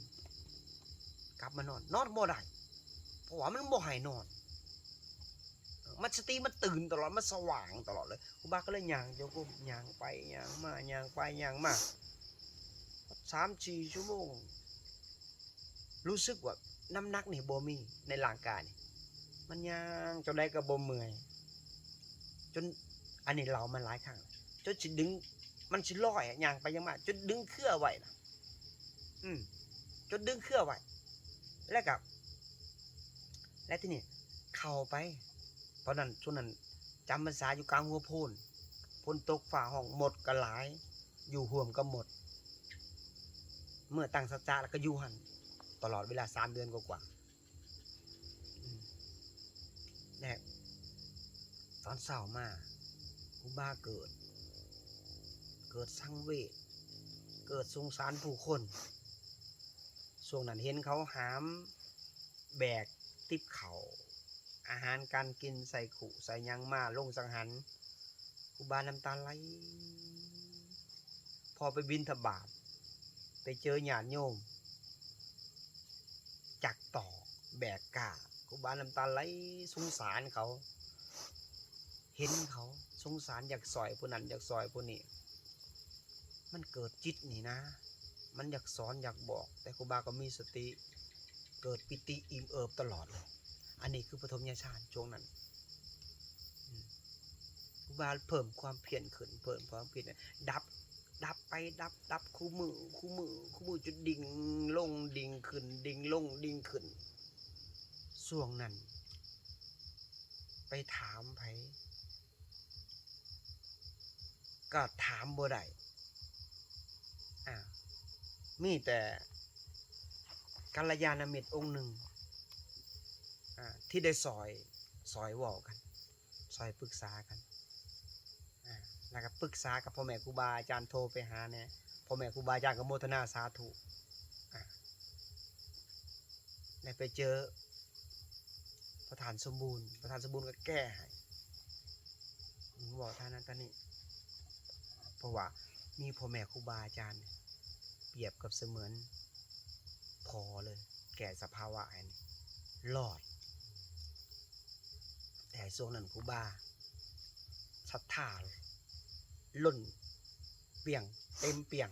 ກັບມານອນ ນອນບໍ່ໄດ້ ເພາະວ່າມັນບໍ່ໃຫ້ນອນ. ມັນສະຕິມັນຕື່ນຕະຫຼອດ ມັນສະຫວ່າງຕະຫຼອດເລີຍ. ຄູບາກໍເລີຍຍ່າງຈົງກົມ ຍ່າງໄປຍ່າງມາ ຍ່າງໄປຍ່າງມາ ສາມສີ່ຊົ່ວໂມງ ຮູ້ສຶກວ່ານ້ຳໜັກນີ້ບໍ່ມີໃນຮ່າງກາຍນີ້ ມັນຍ່າງຈັ່ງໃດກໍບໍ່ເມື່ອຍ. ຈົນ ອັນນີ້ເລົ່າມາຫຼາຍຄັ້ງ ຈົນຊິດຶງ ມັນຊິລອຍ ຍ່າງໄປຍ່າງມາ ຈົນດຶງເຄືອໄວ້ນະ. ອືມ ຈົນດຶງເຄືອໄວ້ ແລ້ວກໍ ແລ້ວທີນີ້ເຂົ້າໄປ ຕອນນັ້ນ ຊ່ວງນັ້ນຈຳພັນສາຢູ່ກາງຫົວໂພນ ຝົນຕົກຟ້າຮ້ອງ ມົດກໍຫຼາຍ ຢູ່ຮ່ວມກັບມົດ. ເມື່ອຕັ້ງສັດຈະແລ້ວກໍຢູ່ຫັ້ນຕະຫຼອດເວລາສາມເດືອນກວ່າໆ. ອືມ ແລະ ຕອນເຊົ້າມາ ຄູບາເກີດ ເກີດສັງເວດ ເກີດສົງສານຜູ້ຄົນ. ຊ່ວງນັ້ນເຫັນເຂົາຫາມແບກຕິບເຂົ້າ ອາຫານການກິນ ໃສ່ຄຸໃສ່ຫຍັງມາລົງສັງຫັນ. ຄູບານ້ຳຕາໄຫຼ. ພໍໄປບິນທະບາດ ໄປເຈີຍາດໂຍມຈັກຕອກແບກກ້າ ຄູບານ້ຳຕາໄຫຼ ສົງສານເຂົາ ເຫັນເຂົາ ສົງສານ ຢາກຊ່ອຍຜູ້ນັ້ນ ຢາກຊ່ອຍຜູ້ນີ້. ມັນເກີດຈິດນີ້ນະ ມັນຢາກສອນຢາກບອກ ແຕ່ຄູບາກໍມີສະຕິ ເກີດປີຕິອີ່ມເອີບຕະຫຼອດເລີຍ. ອັນນີ້ຄືປະຖົມຍະຊານຊ່ວງນັ້ນ. ອືມ ຄູບາເພີ່ມຄວາມພຽນຂຶ້ນ ເພີ່ມຄວາມພຽນ ດັບ ດັບໄປດັບ ດັບຄູ່ມື້ ຄູ່ມື້ ຄູ່ມື້ ຈົນດິ່ງລົງດິ່ງຂຶ້ນ ດິ່ງລົງດິ່ງຂຶ້ນ. ຊ່ວງນັ້ນໄປຖາມໃຜ ກໍຖາມບໍ່ໄດ້. ອາ ມີແຕ່ກັນລະຍານະມິດອົງໜຶ່ງ ອາ ທີ່ໄດ້ຊ່ອຍ ຊ່ອຍເວົ້າກັນ ຊ່ອຍປຶກສາກັນ ອາ ແລ້ວກໍປຶກສາກັບພໍ່ແມ່ຄູບາອາຈານ ໂທໄປຫາແດ່ ພໍ່ແມ່ຄູບາອາຈານກໍໂມທະນາສາທຸ ອາ ໄດ້ໄປເຈີ ປະທານສົມບູນ ປະທານສົມບູນກໍແກ້ໃຫ້ ເວົ້າທ່ານັ້ນທ່ານີ້ ເພາະວ່າມີພໍ່ແມ່ຄູບາອາຈານ ປຽບກັບສະເໝືອນພໍ່ເລີຍ ແກ້ສະພາວະໃຫ້ລອດ. ແຕ່ຊ່ວງນັ້ນຄູບາສັດທາລົ້ນປ່ຽງ ເຕັມປ່ຽງ.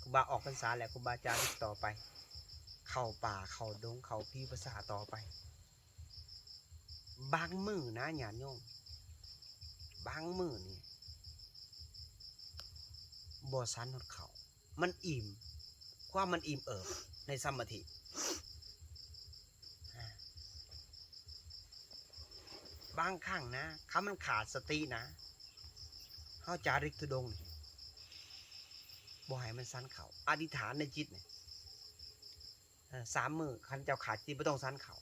ຄູບາອອກພັນສາແລ້ວ ຄູບາຈາລິກຕໍ່ໄປ ເຂົ້າປ່າເຂົ້າດົງ ເຂົ້າຜີປາສາດຕໍ່ໄປ. ບາງມື້ນະ ຍາດໂຍມ, ບາງມື້ນີ້ບໍ່ສັນຮອດເຂົ້າ, ມັນອີ່ມ, ຄວາມມັນອີ່ມເອີບໃນສະມາທິ. ອາ ບາງຄັ້ງນະ ຄັນມັນຂາດສະຕິນະ, ເຮົາຈາລິກທຸດົງນີ້ ບໍ່ໃຫ້ມັນສັນເຂົ້າ, ອະທິຖານໃນຈິດນີ້ ເອີ ສາມມື້ ຄັນເຈົ້າຂາດຈິດ ບໍ່ຕ້ອງສັນເຂົ້າ,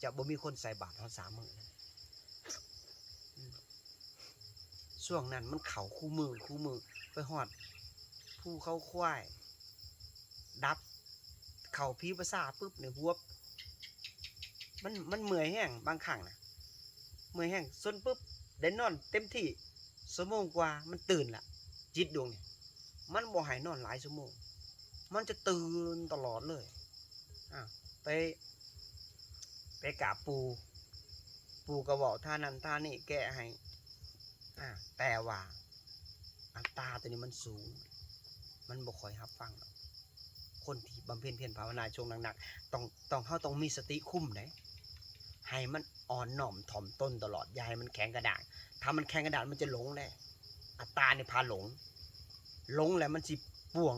ຈະບໍ່ມີຄົນໃສ່ບາດເຮົາສາມມື້. ອືມ ຊ່ວງນັ້ນມັນເຂົ້າຄູ່ມື້ ຄູ່ມື້ ໄປຮອດພູເຂົາຄວາຍ ດັບ ເຂົ້າຜີປາສາດປຶບນີ້ ຫວບ ມັນ ມັນເມື່ອຍແຮງ ບາງຄັ້ງນະ ເມື່ອຍແຮງ ຊົນປຶບ ໄດ້ນອນເຕັມທີ່ຊົ່ວໂມງກວ່າ ມັນຕື່ນລະ. ຈິດດວງນີ້ ມັນບໍ່ໃຫ້ນອນຫຼາຍຊົ່ວໂມງ, ມັນຈະຕື່ນຕະຫຼອດເລີຍ. ອາ ໄປ ໄປກາບປູ່, ປູ່ກໍເວົ້າທ່ານັ້ນທ່ານີ້ແກ້ໃຫ້. ອາ ແຕ່ວ່າອັດຕາຕົວນີ້ມັນສູງ, ມັນບໍ່ຄ່ອຍຮັບຟັງດອກ. ຄົນທີ່ບຳເພັນພຽນພາວະນາຊ່ວງໜັກໆ ຕ້ອງ ຕ້ອງ ເຮົາຕ້ອງມີສະຕິຄຸມເດ້, ໃຫ້ມັນອ່ອນນ້ອມຖ່ອມຕົນຕະຫຼອດ, ຢ່າໃຫ້ມັນແຂງກະດ້າງ. ຖ້າມັນແຂງກະດ້າງ ມັນຈະຫຼົງເດ້, ອັດຕານີ້ພາຫຼົງ. ຫຼົງແລ້ວມັນຊິປ່ວງ,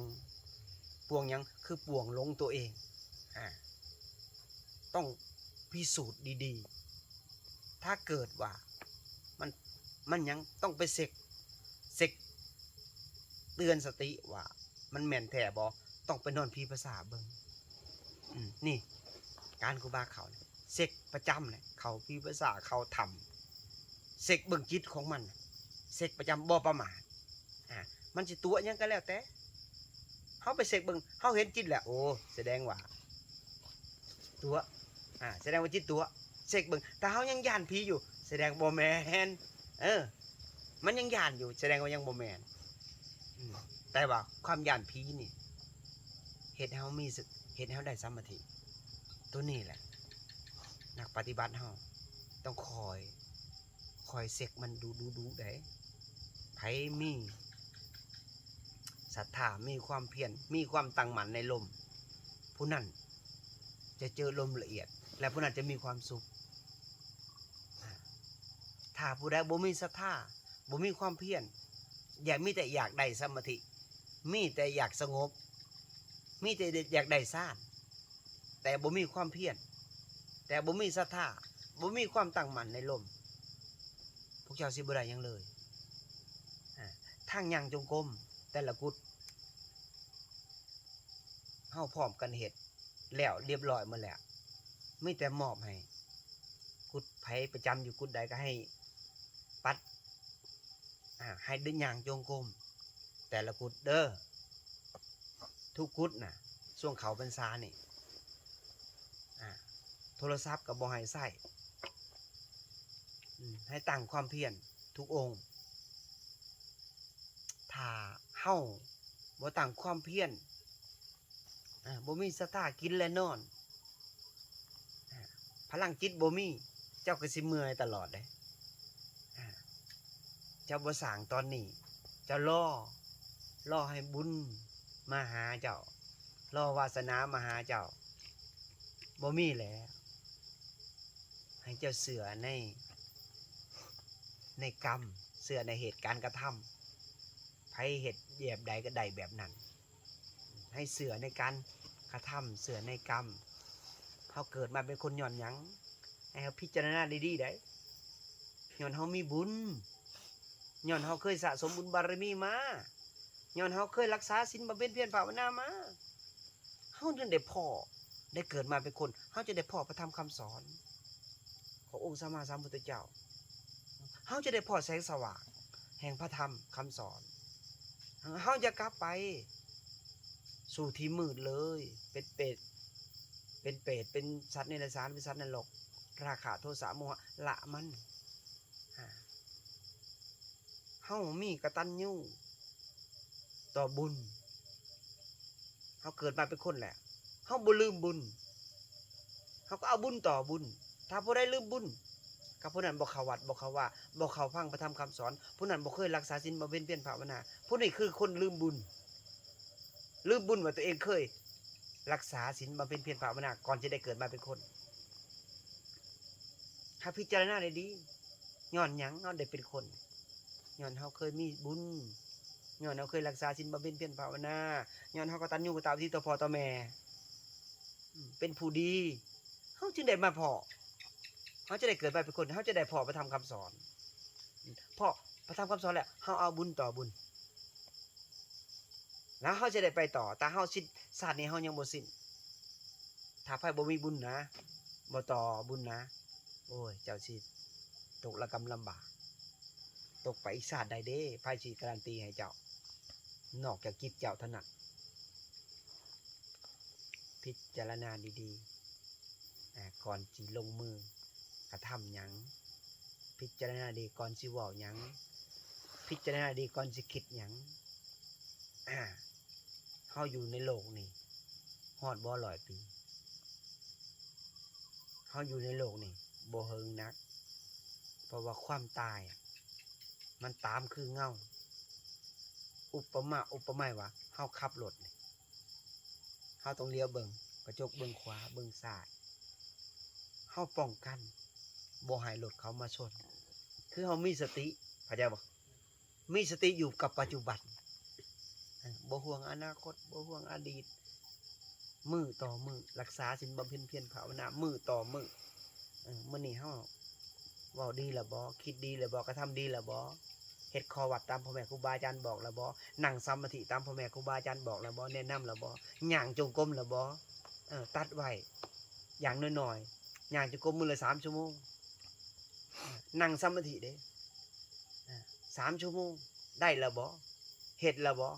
ປ່ວງຫຍັງ? ຄືປ່ວງຫຼົງຕົວເອງ. ອາ ຕ້ອງພິສູດດີໆ. ຖ້າເກີດວ່າມັນ ມັນຫຍັງ? ຕ້ອງໄປເຊັກ, ເຊັກເຕືອນສະຕິວ່າມັນແມ່ນແທ້ບໍ່? ຕ້ອງໄປນອນຜີພາສາດເບິ່ງ. ອືມ ນີ້ ການຄູບາເຂົ້າ ເຊັກປະຈຳແຫຼະ, ເຂົ້າຜີພາສາດ ເຂົ້າຖ້ຳ ເຊັກເບິ່ງຈິດຂອງມັນ, ເຊັກປະຈຳ ບໍ່ປະໝາດ. ອາ ມັນຊິຕົວະຫຍັງກໍແລ້ວແຕ່ ເຮົາໄປເຊັກເບິ່ງ ເຮົາເຫັນຈິດແລ້ວ ໂອ້ ສະແດງວ່າຕົວະ ອາ ສະແດງວ່າຈິດຕົວະ. ເຊັກເບິ່ງ ຖ້າເຮົາຍັງຢ້ານຜີຢູ່ ສະແດງບໍ່ແມ່ນ. ເອີ ມັນຍັງຢ້ານຢູ່ ສະແດງວ່າຍັງບໍ່ແມ່ນ. ອືມ ແຕ່ວ່າຄວາມຢ້ານຜີນີ້ ເຮັດໃຫ້ເຮົາມີສະ ເຮັດໃຫ້ເຮົາໄດ້ສະມາທິ. ໂຕນີ້ແຫຼະ ນັກປະຕິບັດເຮົາຕ້ອງຄອຍ ຄອຍເຊັກມັນດຸໆໆ ໃດ໋. ໃຜມີສັດທາ ມີຄວາມພຽນ ມີຄວາມຕັ້ງໝັ້ນໃນລົມ ຜູ້ນັ້ນຈະເຈີລົມລະອຽດ ແລະ ຜູ້ນັ້ນຈະມີຄວາມສຸກ. ຖ້າຜູ້ໃດບໍ່ມີສັດທາ ບໍ່ມີຄວາມພຽນ ຢາກ ມີແຕ່ຢາກໄດ້ສະມາທິ ມີແຕ່ຢາກສະຫງົບ ມີແຕ່ຢາກໄດ້ຊານ ແຕ່ບໍ່ມີຄວາມພຽນ ແຕ່ບໍ່ມີສັດທາ ບໍ່ມີຄວາມຕັ້ງໝັ້ນໃນລົມ ພວກເຈົ້າຊິບໍ່ໄດ້ຫຍັງເລີຍ. ອາ ທາງຍ່າງຈົງກົມແຕ່ລະກຸດ ເຮົາພ້ອມກັນເຮັດແລ້ວ ລຽບຮ້ອຍໝົດແລ້ວ ມີແຕ່ມອບໃຫ້ກຸດ ໃຜປະຈຳຢູ່ກຸດໃດກໍໃຫ້ປັດ ອາ ໃຫ້ໄດ້ຍ່າງຈົງກົມແຕ່ລະກຸດເດີ ທຸກກຸດນະ. ຊ່ວງເຂົ້າພັນສານີ້ ອາ ໂທລະສັບກໍບໍ່ໃຫ້ໃຊ້ ອືມ ໃຫ້ຕັ້ງຄວາມພຽນທຸກອົງ. ຖ້າເຮົາບໍ່ຕັ້ງຄວາມພຽນ ອາ ບໍ່ມີສັດທາ ກິນແລະນອນ ອາ ພະລັງຈິດບໍ່ມີ ເຈົ້າກໍຊິເມື່ອຍຕະຫຼອດເດ້. ອາ ເຈົ້າບໍ່ສ້າງຕອນນີ້ ເຈົ້າລໍ ລໍໃຫ້ບຸນມາຫາເຈົ້າ ລໍວາສະໜາມາຫາເຈົ້າ ບໍ່ມີແລ້ວ. ໃຫ້ເຈົ້າເຊື່ອໃນ ໃນກຳ ເຊື່ອໃນເຫດການກະທຳ ໃຜເຮັດແບບໃດກໍໄດ້ແບບນັ້ນ. ໃຫ້ເຊື່ອໃນການກະທຳ ເຊື່ອໃນກຳ. ເຮົາເກີດມາເປັນຄົນຍ້ອນຫຍັງ? ໃຫ້ເຮົາພິຈາລະນາດີໆ ໄດ໋ ຍ້ອນເຮົາມີບຸນ ຍ້ອນເຮົາເຄີຍສະສົມບຸນບາລະມີມາ ຍ້ອນເຮົາເຄີຍຮັກສາສິນ ບຳເພັນພຽນພາວະນາມາ ເຮົາຈຶ່ງໄດ້ພໍ້ ໄດ້ເກີດມາເປັນຄົນ ເຮົາຈຶ່ງໄດ້ພໍ້ພະທຳຄຳສອນຂອງອົງສຳມາສຳພຸດທະເຈົ້າ ເຮົາຈະໄດ້ພໍ້ແສງສະຫວ່າງແຫ່ງພະທຳຄຳສອນ. ເຮົາຢ່າກັບໄປສູ່ທີ່ມືດເລີຍ ເປັນເປດ ເປັນເປດ ເປັນສັດເນລະສານ ເປັນສັດນະລົກ ລາຄະ ໂທສະ ໂມຫະ ລະມັນ. ເຮົາມີກະຕັນຍູຕໍ່ບຸນ ເຮົາເກີດມາເປັນຄົນແລ້ວ ເຮົາບໍ່ລືມບຸນ ເຮົາກໍເອົາບຸນຕໍ່ບຸນ. ຖ້າຜູ້ໃດລືມບຸນ ກໍຜູ້ນັ້ນບໍ່ເຂົ້າວັດ ບໍ່ເຂົ້າວາ ບໍ່ເຂົ້າຟັງພະທຳຄຳສອນ, ຜູ້ນັ້ນບໍ່ເຄີຍລັກສາສິນ ບຳເພັນພຽນພາວະນາ, ຜູ້ນີ້ຄືຄົນລືມບຸນ. ລືມບຸນວ່າຕົວເອງເຄີຍລັກສາສິນ ບຳເພັນພຽນພາວະນາ ກ່ອນຈະໄດ້ເກີດມາເປັນຄົນ. ຖ້າພິຈາລະນາດີໆ ຍ້ອນຫຍັງເຮົາໄດ້ເປັນຄົນ? ຍ້ອນເຮົາເຄີຍມີບຸນ, ຍ້ອນເຮົາເຄີຍລັກສາສິນ ບຳເພັນພຽນພາວະນາ, ຍ້ອນເຮົາກະຕັນຍູກະຕະເວະທີຕໍ່ພໍ່ຕໍ່ແມ່. ເປັນຜູ້ດີ ເຮົາຈຶ່ງໄດ້ມາພໍ້ ເຮົາຈະໄດ້ເກີດມາເປັນຄົນ ເຮົາຈະໄດ້ພໍ້ພະທຳຄຳສອນ ເພາະພະທຳຄຳສອນແລ້ວ ເຮົາເອົາບຸນຕໍ່ບຸນ ແລ້ວເຮົາຈະໄດ້ໄປຕໍ່. ແຕ່ເຮົາສິ້ນ ຊາດນີ້ເຮົາຍັງບໍ່ສິ້ນ. ຖ້າໃຜບໍ່ມີບຸນນະ ບໍ່ຕໍ່ບຸນນະ ໂອ້ຍ ເຈົ້າຊິຕົກລະກຳລຳບາກ ຕົກໄປອີກຊາດໃດເດ້? ໃຜຊິກາຣັນຕີໃຫ້ເຈົ້າ? ນອກຈາກຈິດເຈົ້າເທົ່ານັ້ນ. ພິຈາລະນາດີໆ ອາ ກ່ອນຊິລົງມືກະທຳຫຍັງ, ພິຈາລະນາດີກ່ອນຊິເວົ້າຫຍັງ, ພິຈາລະນາດີກ່ອນຊິຄິດຫຍັງ. ອາ ເຮົາຢູ່ໃນໂລກນີ້ຮອດບໍ່ຮ້ອຍປີ? ເຮົາຢູ່ໃນໂລກນີ້ບໍ່ເຫິງນັກ ເພາະວ່າຄວາມຕາຍມັນຕາມຄືເງົາ. ອຸປະມາອຸປະໄມວ່າເຮົາຂັບລົດນີ້ ເຮົາຕ້ອງຫຼຽວເບິ່ງກະຈົກ ເບິ່ງຂວາ ເບິ່ງຊ້າຍ, ເຮົາປ້ອງກັນບໍ່ໃຫ້ລົດເຂົາມາຊົນ ຄືເຮົາມີສະຕິ ເຂົ້າໃຈບໍ່? ມີສະຕິຢູ່ກັບປັດຈຸບັນ ເອີ ບໍ່ຫ່ວງອະນາຄົດ ບໍ່ຫ່ວງອະດີດ. ມື້ຕໍ່ມື້ ລັກສາສິນ ບຳເພັນພຽນພາວະນາມື້ຕໍ່ມື້. ເອີ ມື້ນີ້ເຮົາເວົ້າດີແລ້ວບໍ່? ຄິດດີແລ້ວບໍ່? ກະທຳດີແລ້ວບໍ່? ເຮັດຂໍ້ວັດຕາມພໍ່ແມ່ຄູບາອາຈານບອກແລ້ວບໍ່? ນັ່ງສະມາທິຕາມພໍ່ແມ່ຄູບາອາຈານບອກແລ້ວບໍ່? ແນະນຳແລ້ວບໍ່? ຍ່າງຈົງກົມແລ້ວບໍ່? ເອີ ຕັດໄວ້ຢ່າງໜ້ອຍໆ ຍ່າງຈົງກົມມື້ລະສາມຊົ່ວໂມງ. ນັ່ງສະມາທິເດ້ ສາມຊົ່ວໂມງ ໄດ້ແລ້ວບໍ່? ເຮັດແລ້ວບໍ່?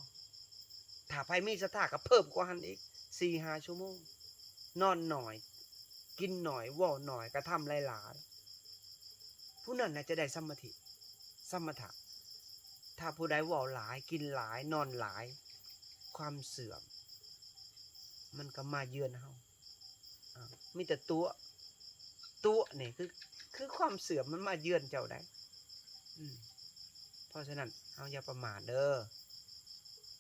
ຖ້າໃຜມີສັດທາກະເພີ່ມກວ່າຫັ້ນອີກ ສີ່ຫ້າຊົ່ວໂມງ. ນອນໜ້ອຍ ກິນໜ້ອຍ ເວົ້າໜ້ອຍ ກະທຳຫຼາຍໆ ຜູ້ນັ້ນນະຈະໄດ້ສະມາທິ ສະມະຖະ. ຖ້າຜູ້ໃດເວົ້າຫຼາຍ ກິນຫຼາຍ ນອນຫຼາຍ ຄວາມເສື່ອມມັນກະມາເຢືອນເຮົາ. ອາ ມີແຕ່ຕົວະ ຕົວະນີ້ຄື ຄືຄວາມເສື່ອມມັນມາເຢືອນເຈົ້າໃດ໋. ອືມ ເພາະສະນັ້ນເຮົາຢ່າປະໝາດເດີ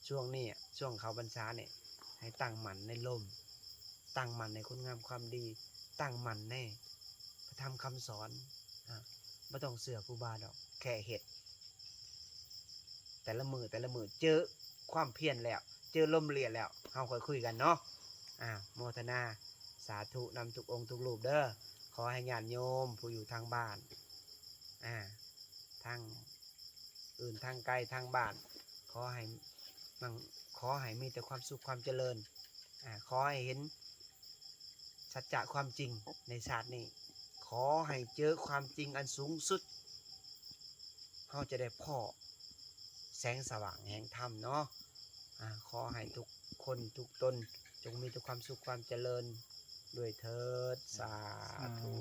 ຊ່ວງນີ້ ຊ່ວງເຂົ້າພັນສານີ້ ໃຫ້ຕັ້ງໝັ້ນໃນລົມ ຕັ້ງໝັ້ນໃນຄຸນງາມຄວາມດີ ຕັ້ງໝັ້ນໃນພະທຳຄຳສອນ. ອາ ບໍ່ຕ້ອງເຊື່ອຄູບາດອກ ແຄ່ເຮັດ ແຕ່ລະມື້ ແຕ່ລະມື້ ເຈີຄວາມພຽນແລ້ວ ເຈີລົມເລຍແລ້ວ ເຮົາຄ່ອຍຄຸຍກັນເນາະ. ອາ ໂມທະນາສາທຸນຳທຸກອົງທຸກຮູບເດີ. ຂໍໃຫ້ຍາດໂຍມຜູ້ຢູ່ທາງບ້ານ ອາ ທາງອື່ນທາງໄກທາງບ້ານ ຂໍໃຫ້ມັງ ຂໍໃຫ້ມີແຕ່ຄວາມສຸກຄວາມຈະເລີນ. ອາ ຂໍໃຫ້ເຫັນສັດຈະຄວາມຈິງໃນຊາດນີ້ ຂໍໃຫ້ເຈີຄວາມຈິງອັນສູງສຸດ ເຮົາຈະໄດ້ພໍ້ແສງສະຫວ່າງແຫ່ງທຳເນາະ. ອາ ຂໍໃຫ້ທຸກຄົນທຸກຕົນ ຈົ່ງມີແຕ່ຄວາມສຸກຄວາມຈະເລີນດ້ວຍເທີດ ສາທຸ.